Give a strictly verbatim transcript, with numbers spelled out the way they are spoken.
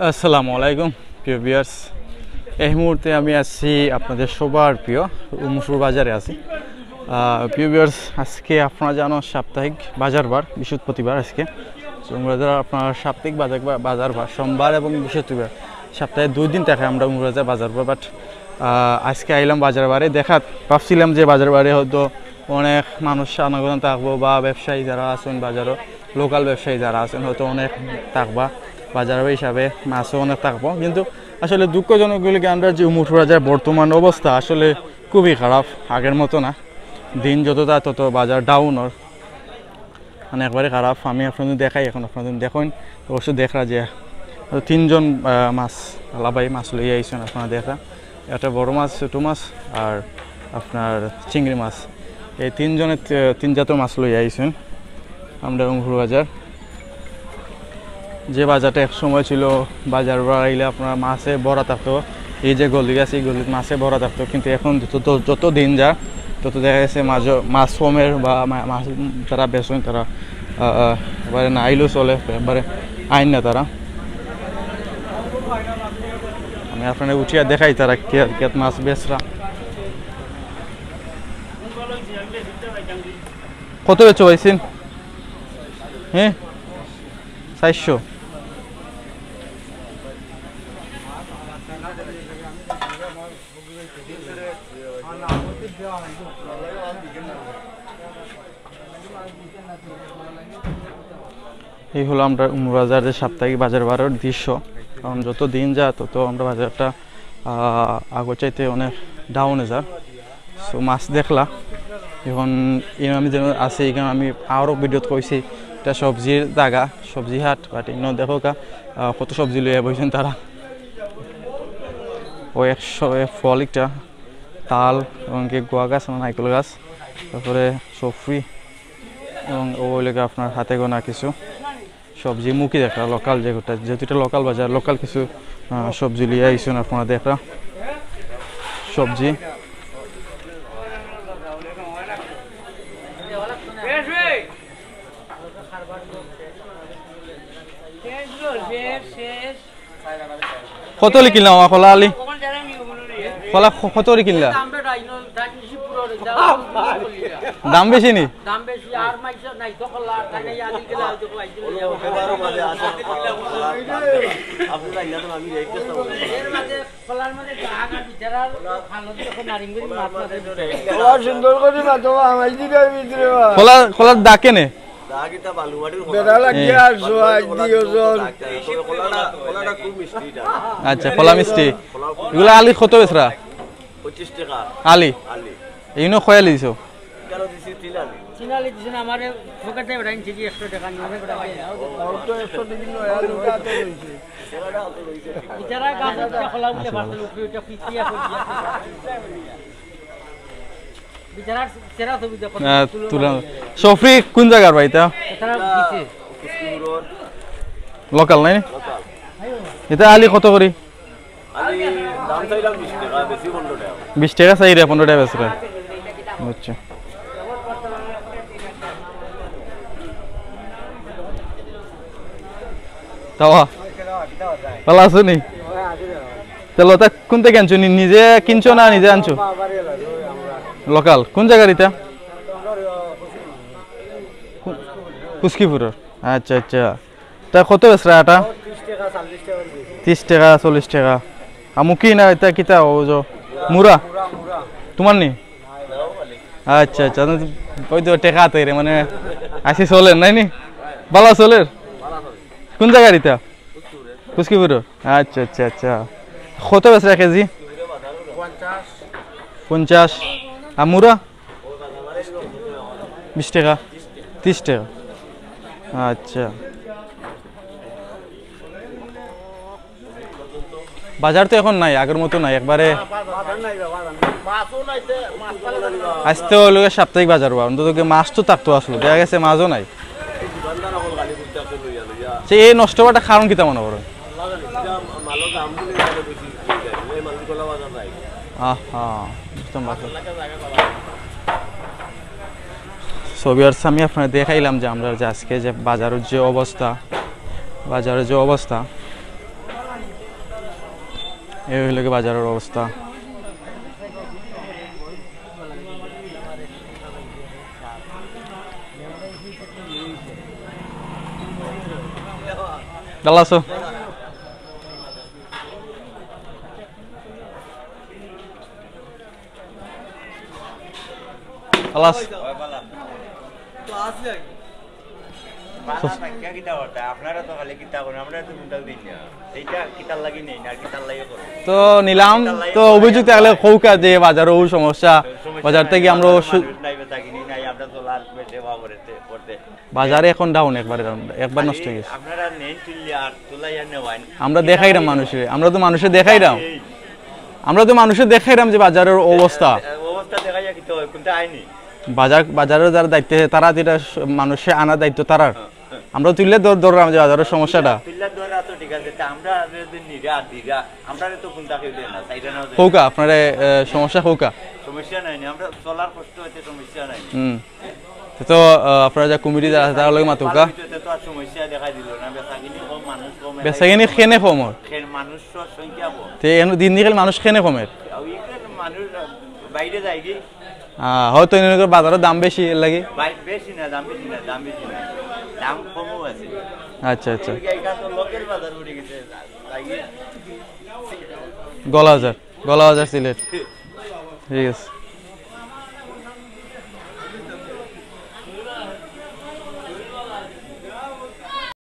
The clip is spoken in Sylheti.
আসসালামু আলাইকুম প্রিয় ভিউয়ার্স, এই মুহূর্তে আমি আছি আপনাদের সবার প্রিয় উমরপুর বাজারে আছি। আহ, প্রিয় ভিউয়ার্স, আজকে আপনারা জানো সাপ্তাহিক বাজার বার, বৃহস্পতিবার আজকে। তো উমরপুর বাজার আপনার সাপ্তাহিক বাজার বা-, বাজার বার সোমবার এবং বৃহস্পতিবার, সপ্তাহে দুই দিন থাকে আমরা উমরপুর বাজার বাজার বার। বাট আজকে আইলাম বাজার বারে, দেখাত ভাবছিলাম যে বাজার বারে হয়তো অনেক মানুষ আনাগোনা থাকবো বা ব্যবসায়ী যারা আছেন বাজারও, লোকাল ব্যবসায়ী যারা আছেন হয়তো অনেক থাকবা, বাজার হিসাবে মাছও অনেক থাকবো। কিন্তু আসলে দুঃখজনক হইল কি, আমরা যে উমরপুর বাজার বর্তমান অবস্থা আসলে খুবই খারাপ, আগের মতো না। দিন যত যায় তত বাজার ডাউন অর, মানে একবারে খারাপ। আমি আপনাদের দেখাই, এখন আপনাদের দেখইন, অবশ্য দেখরা যে তিনজন আহ, মাছ আলাভাই মাছ লইয়া আইছেন, আপনারা দেখরা। একটা বড় মাছ, ছোটো মাছ আর আপনার চিংড়ি মাছ, এই তিনজনের তি-, তিন জাতের মাছ লইয়া আইছেন আমরা উমরপুর বাজার। যে বাজারটা এক সময় ছিল, বাজার বার আইলে আপনার মাছে ভরা থাকতো, এই যে গলি আছে এই গলিত মাছে ভরা থাকতো, কিন্তু এখন যত যত- যত দিন যায় তত দেখা গেছে মাছ মাছ কমের বা মা- মাছ যারা বেচেন তারা আহ, আহ, একবারে না আইলেও চলে, একবারে আইন না তারা। আমি আপনারা উঠিয়া দেখাই তারা কে কেত মাছ বেচরা। কত বেচো ভাইসিন? হ্যাঁ, চারশো। এই হলো আমরা উমর বাজার যে সাপ্তাহিক বাজার বারোর দৃশ্য। কারণ যত দিন যায় তত আমরা বাজারটা আহ, আগর চাইতে অনেক ডাউনে যার। সো মাছ দেখলা। এখন এই আমি যেন আছে, এখানে আমি আরও ভিডিওত কইছি, এটা সবজির জায়গা, সবজি হাট। বাট এখানে দেখো কা, আহ, কত সবজি লইয়া বইছেন তারা। ও একশো এ ফল একটা, তাল এবং কি গুয়া গাছ না নারকেল গাছ, তারপরে সফরি এবং ও ওই লেগে আপনার হাতে গোনা কিছু সবজি মুখী দেখা লোকাল, যেটা যেহেতু এটা লোকাল বাজার, লোকাল কিছু আহ, সবজি লিয়ে আইসুন আপনারা দেখা সবজি। কত হলে কিনলাম আমার কলা আলি? কলা ক- কত করে কিনলা? দাম বেশি নি? কলা, কলার দা কেনে? বেড়া লাগিয়া আর সোয়াই দিও জন। আচ্ছা, কলা মিষ্টি। এগুলা আলি কত বেচরা? পঁচিশ টাকা। আলি? আলি। ইনো কয় আলি দিছো? তিন আলি দিছি না, আমারে পকেটে বেড়াইন থেকে একশো টাকা নিয়ে বেড়াইন। আহ, তুলা। সফরি কোন জায়গার ভাই এটা? লোকাল নাই? এটা আলি কত করি? বিশ টাকা চাইরা পনেরো টাকা বেচরা। বুঝছি। তাওয়া, ভালা আছো নি? তে লতা কোন থেকে আনছো? নি-, নিজে কিনছো না নিজে আনছো? লোকাল। কোন জাগার ইতা? কু-, কুস্কিপুরর। আচ্ছা, আচ্ছা। তা কত বেচরা আটা? তিশ টাকা, চল্লিশ টাকা। আর মুখী না, ইতা কিতা? ও যে মুরা? তুমার নি? আচ্ছা, আচ্ছা, ওই তো টেকা তো রে, মানে, আইসি চলের, নাই নি? ভালা চলের? কোন জাগার ইতা? কুস্কিপুর। আচ্ছা, আচ্ছা, আচ্ছা। কত বেচরা কেজি? পঞ্চাশ। আর মুরা? বিশ টাকা? তিশ টাকা? আচ্ছা। বাজার তো এখন নাই, আগের মতো নাই একবারে। আইজ তো অইলো গিয়া সাপ্তাহিক বাজার বা, অন্তত কি মাছ তো থাকতো আসলো, দেখা গেছে মাছও নাই। সে এই নষ্ট অওয়ারটা কারণ কিতা মনে করো? আহা, বুঝতাম পারছি। So viewers, আমি আপনারে দেখাইলাম যে আমরা যে আজকে যে বাজারর যে অবস্থা, বাজারর যে অবস্থা, এই হইল কি বাজারের অবস্থা। ভালা আছো? ভালা আছো? ভালা থাকিয়া কিতা করতা? আপনারা তো খালি কিতা করেন, আমরা তো কুন্তাও দিন না। এইটা কিতার লাগি নেই না, কিতার লাগি করে? তো নিলাম, কিতার লাগি তো করে? অভিযোগ থাকলে কউক্কা যে বাজারো অউ সমস্যা, সমস্যা বাজার নাই, থাকি আমরা বাজারো অসু- মানুষ নাই, বেচা কিনি নাই, আমরা চলার পেটে বা করতে, করতে। বাজারে এখন down, একবারে down, একবার নষ্ট অই গেছে। আপনারা নেন তুললে আর তুলাইয়া নেওয়াইন। আমরা দেখাইরাম মানুষরে, আমরা তো মানুষরে দেখাইরাম। এই আমরা তো মানুষরে দেখাইরাম যে বাজারের অবস্থা। অবস্থা দেখাইয়া কিতা অয়, কুন্তা আইনি। বাজার, বাজারের যারা দায়িত্বে, তারা যেটা স-, মানুষে আনার দায়িত্ব তারার। আমরা তুললে ধর-, ধরলাম যে বাজারের সমস্যাটা। তুললে ধরা তো ঠিক আছে, তে আমরা যদি নিরা দিরা, আমরারে তো কুন্তা কেউ দেয় না, চাইরা না দেয়। কউক্কা, আপনারে, এ, সমস্যা কউক্কা। সমস্যা নাই নি, আমরা চলার কষ্ট অইতে সমস্যা নাই নি। হুম। তে তো, আহ, আপনারা যে কমিটি যারা আছে, তারার লগে মাতউক্কা। ভালা অইতে তো আর সমস্যা দেখা দিল না, বেচা কিনি কম, মানুষ কম, বেচা কিনি কেনে কমর? কেন মানুষ সংখ্যা কম। তে এন দিন দিন মানুষ কেনে কমের? ওই যে মানুষ বাইরে যায় কি? আহ, হয়তো এনে বাজারর দাম বেশি, এর লাগি। ভাই, বেশি না, দাম বেশি না, দাম বেশি না, দাম কমও আছে। আচ্ছা, আচ্ছা। এই জায়গা তো লোকাল বাজার উঠে গেছে, তাই কি? গলা বাজার, গলা বাজার সিলেট। ঠিক আছে।